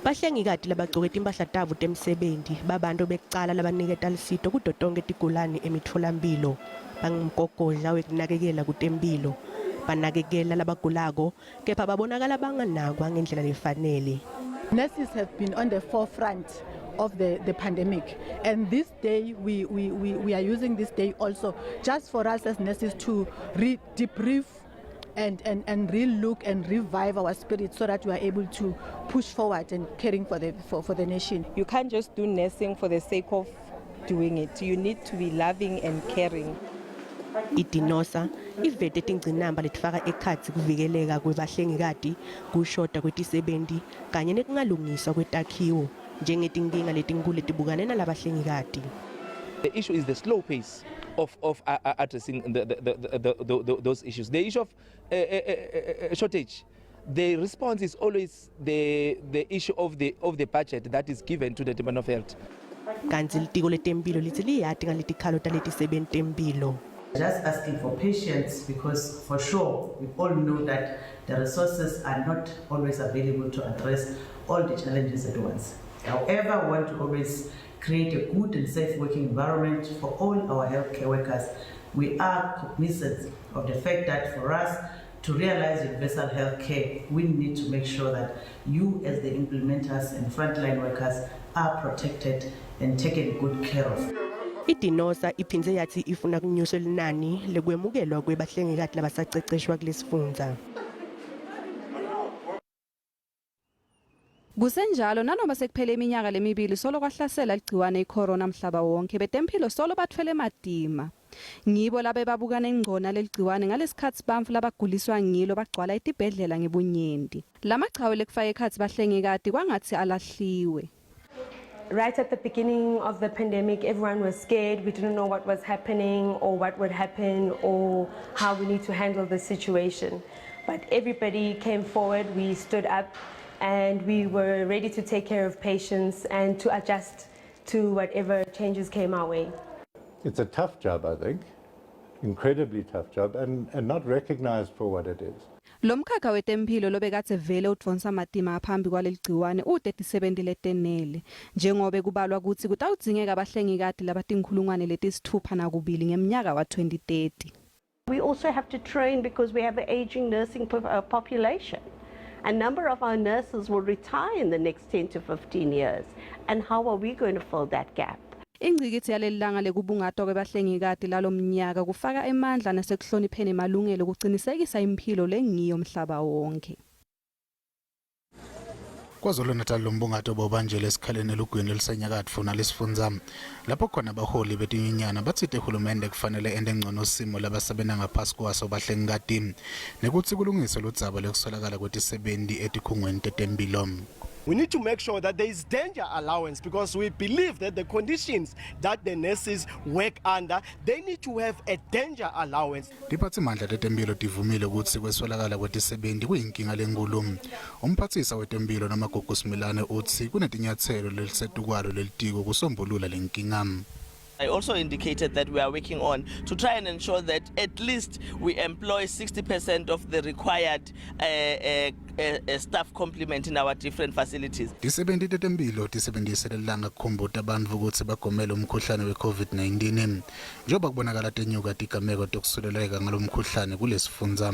Bahlengikati labagcoke timphahla tabo temsebenti babantu bekucala labaniketa lusito kuto tonkhe tigulane emitfolamphilo. Bangumgogodla wekunakekela kutemphilo. Banakekela labagulako kepha babonakala banganakwa ngendlela lefanele. Nurses have been on the forefront of the pandemic, and this day we are using this day also just for us as nurses to debrief and relook and revive our spirit so that we are able to push forward and caring for the nation. You can't just do nursing for the sake of doing it. You need to be loving and caring. IDenosa ivete tingcinamba letifaka ekhatsi kuvikeleka kwebahlengikati, kushoda kwetisebenti kanye nekungalungiswa kwetakhiwo njengetinkinga letinkulu letibukane nalabahlengikati. The issue is the slow pace of addressing those issues. The issue of shortage, the response is always the issue of the budget that is given to the Department of Health. Kantsi litiko letemphilo litsi liyati ngaletikhalo taletisebenti temphilo. Just asking for patience, because for sure we all know that the resources are not always available to address all the challenges at once. However, we want to always create a good and safe working environment for all our healthcare workers. We are cognizant of the fact that for us to realize universal healthcare, we need to make sure that you as the implementers and frontline workers are protected and taken good care of. IDenosa iphindze yatsi ifuna kunyuswa linani lekwemukelwa kwebahlengikati labasaceceshwa kulesifundza. Kusenjalo, nanoma sekuphele iminyaka lemibili solo kwahlasela ligciwane icorona mhlaba wonke, betemphilo solo batfwele matima. Ngibo labebabukana ingcona leligciwane ngalesikhatsi bantfu labaguliswa ngilo bagcwala etibhedlela ngebunyenti. Lamachawe lekufaka ekhatsi bahlengikati kwangatsi alahliwe. Right at the beginning of the pandemic, everyone was scared. We didn't know what was happening or what would happen or how we need to handle the situation. But everybody came forward, we stood up, and we were ready to take care of patients and to adjust to whatever changes came our way. It's a tough job, I think, incredibly tough job, and not recognized for what it is. Lomkhakha wetemphilo lobekadze vele udvonsa matima ngaphambi kwaleligciwane ute tisebenti letenele, njengobe kubalwa kutsi kutawudzingeka abahlengikati labatinkhulungwane 62 ngemnyaka wa-2030. We also have to train because we have an aging nursing population. A number of our nurses will retire in the next 10 to 15 years. And how are we going to fill that gap? Ingcikitsi yaleli langa lekubungatwa kwebahlengikati lalomnyaka kufaka emandla nasekuhlonipheni emalungelo kucinisekisa imphilo lengiyo mhlaba wonke. KwaZulu Natal, lombungato bowubanjelwe esikhaleni elugwini lolusenyakatfo nalesifundza, lapho khona abaholi betinyunyana batsite hulumende kufanele ente ngcono simo labasebenta ngaphasi kwaso bahlengikati nekutsi kulungiswe ludzaba lwekuswelakala kwetisebenti etikhungweni tetemphilo. We need to make sure that there is danger allowance because we believe that the conditions that the nurses work under, they need to have a danger allowance. Tiphatsimandla tetemphilo tivumile kutsi kweswelakala kwetisebenti kuyinkinga lenkulu. Umphatsisa wetempilo Nomagugu Simelane utsi kunetinyatselo lelisetukwalo lelitiko kusombulula lenkinga. I also indicated that we are working on to try and ensure that at least we employ 60% of the required staff complement in our different facilities. Tisebenti tetemphilo tisebentise lelanga kukhumbuta bantfu kutsi bagomele umkhuhlane we-COVID-19, njengoba kubonakala tenyuka tigameko tekusuleleka ngalomkhuhlane kulesifundza.